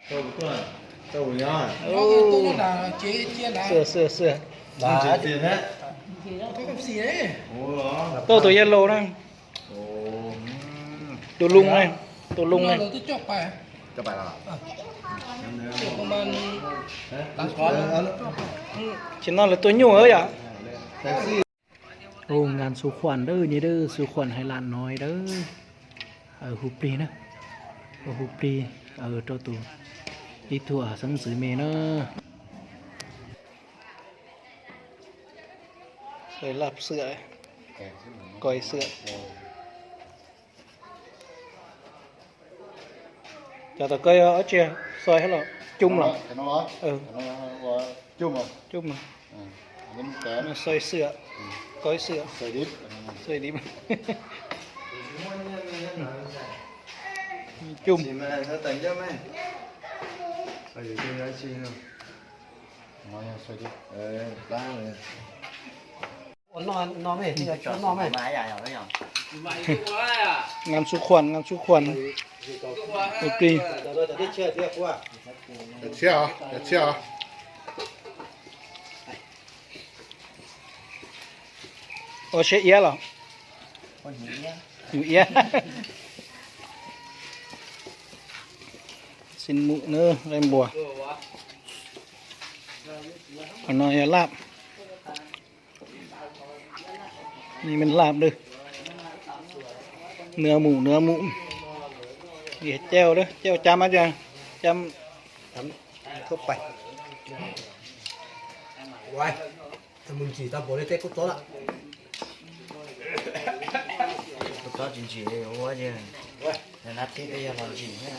Xwb xwb xwb. Tau tus yellow na. Tus loo ne, tus loo ne. Tsis no lawv tuaj nyuj yom. Ngan xu khuam dawb nyi dawb, xu khuam hais lam no dawb. Hu plig na, hu plig rau tus ib tug xeeb ntxwv me na. Laj xwm, koj xwm. Cov tau koj yog ob tsia xoi hab los cub los? Cub los. Xoi xwm, koj xwm. Xoi dib. Cub. Ngan xu khuam, ngan xu khuam. Hu plig. Ua siab iab los? Nyuj iab. Xin mụn na, qe npua. Qhov no yog laj. Ni me laj dawb. Nws mus, nws mus. Cauj, cauj cab mas, cab. Mus ntsim tau npaum li tej kub txob lawm. Kub txob tsis ntsim li ua, nab tib tej yog los ntsim thiab.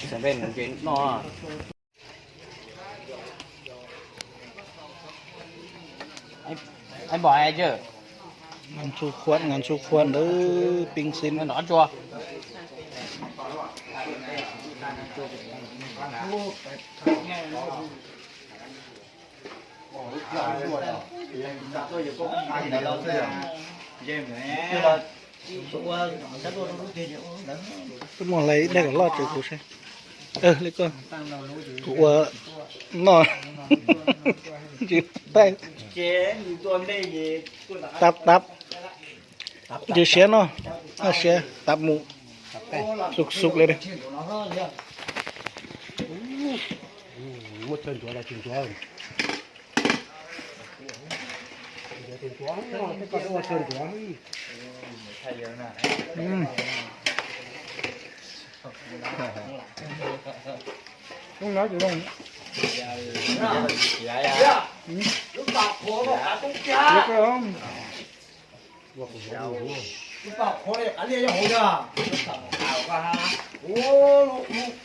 Xav npej mus nce noj. Ngan xu khuam, ngan xu khuam ntawd, pin xim no tsua. Twb muaj hlais ib daig kom loj tsev kuv seb. Li koj, kuv ua noj tsis taij. Tab tab, ntsis siab no, noj siab tab mus, xub xub li.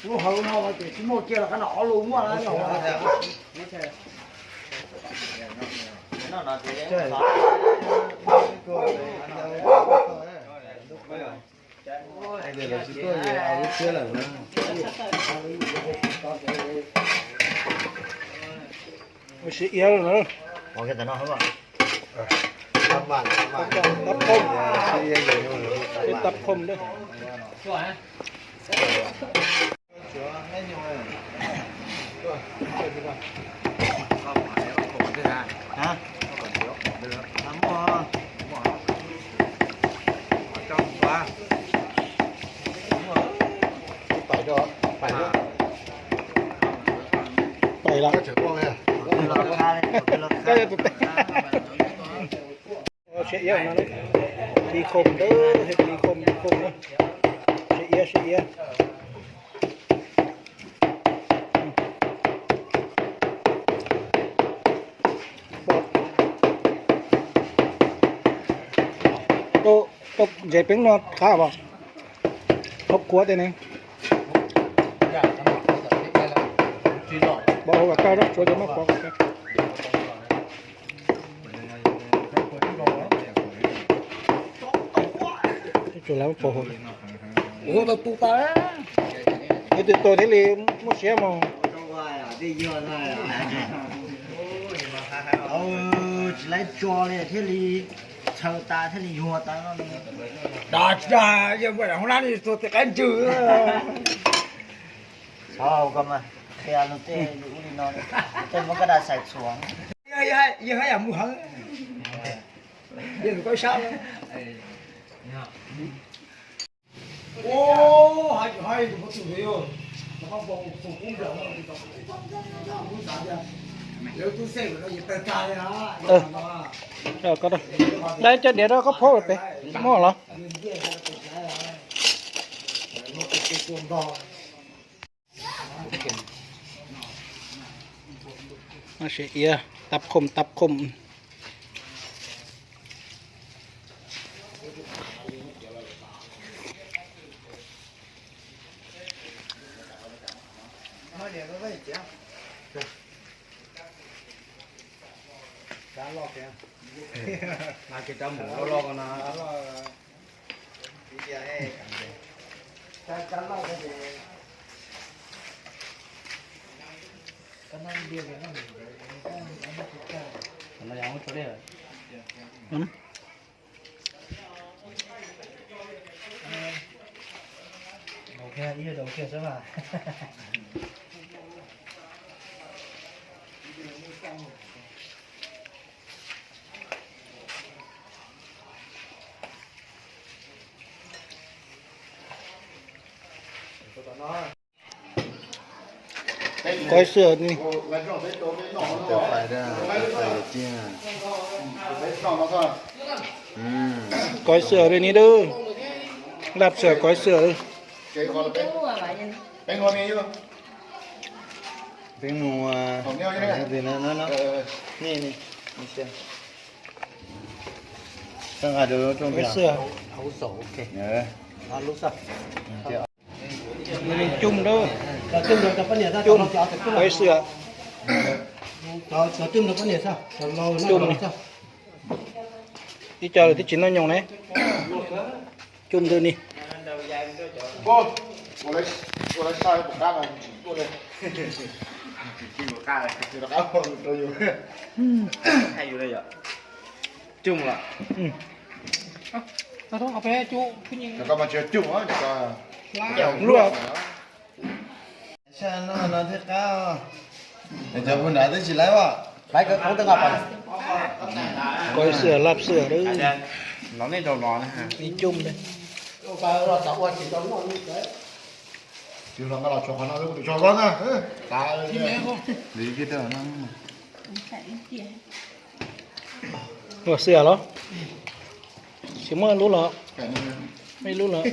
Lub hauv no ces tsis muaj kiag los qab no ob lub muaj. Ua siab iab lawm na. Tab khoom, tab khoom na. Pais lawm. Siab iab no, plig khoom ntawd, plig khoom, plig khoom na. Siab iab, siab iab. Ntses peeb no qab os, hauv kuav tej ne. Pov hauv kom tag, tsuav cov maj pov kom tag. Tsuav lawv pov hauv. Tus tau thiaj li muaj siab mog. Tsis laib tso li thiaj li txhaws tas thiaj li yuag tas no. Dag dag, yog npaj hauv nab ne tuag tej qab ntswg. Txhob hais koj mas, qhia luag tej lus ub li no, tej muab koj dag xaiv txhuam. Yog haj yam mus heev. Yog koj sab. Dai cov diav rau koj phob pem muaj los. Iab tap khom tap khom. Koj xwb ni. Koj xwb li ni dub. Laj xwb koj xwb. Peb mus, coj, koj xwb. Coj, ib co lawm twb tsis noj nyoos ne. Coj ntawm ni. Luaj. Cov puag nrad twb tsis laib os. Koj xwb laj xwb. Coj. Ua xwb los? Tsis muaj lub los? Muaj ib lub los?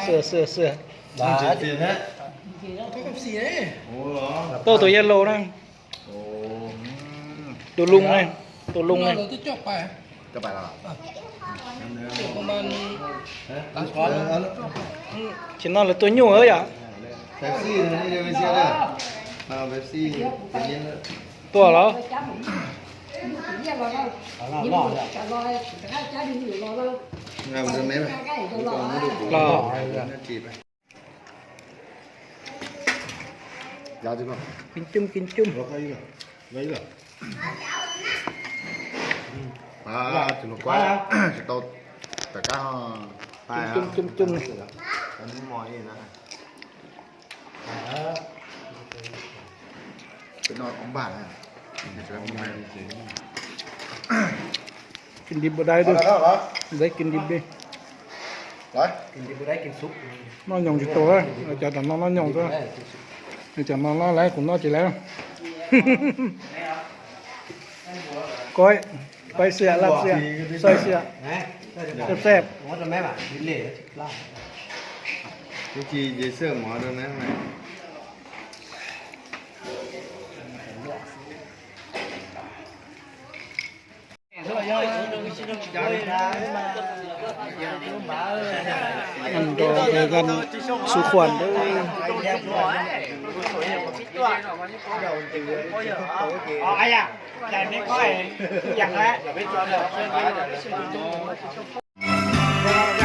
Xwb xwb xwb. Tau tus yellow na. Tus loo na. Tus loo na. Tsis no lawv tua nyuj yom. Tuaj los? Los. Kim cum, kim cum. Kim cum, kim cum. Kis dis bua dai, dais kis dis di. Noj nyoos tsis tau, cov tom no noj nyoos xwb. Cov no no lawv kuv noj tsis lawv. Koj, pais xwm laj xwm, xaij xwm, xeb xeb. Ăn rau thời gian khử khuẩn. Yog no los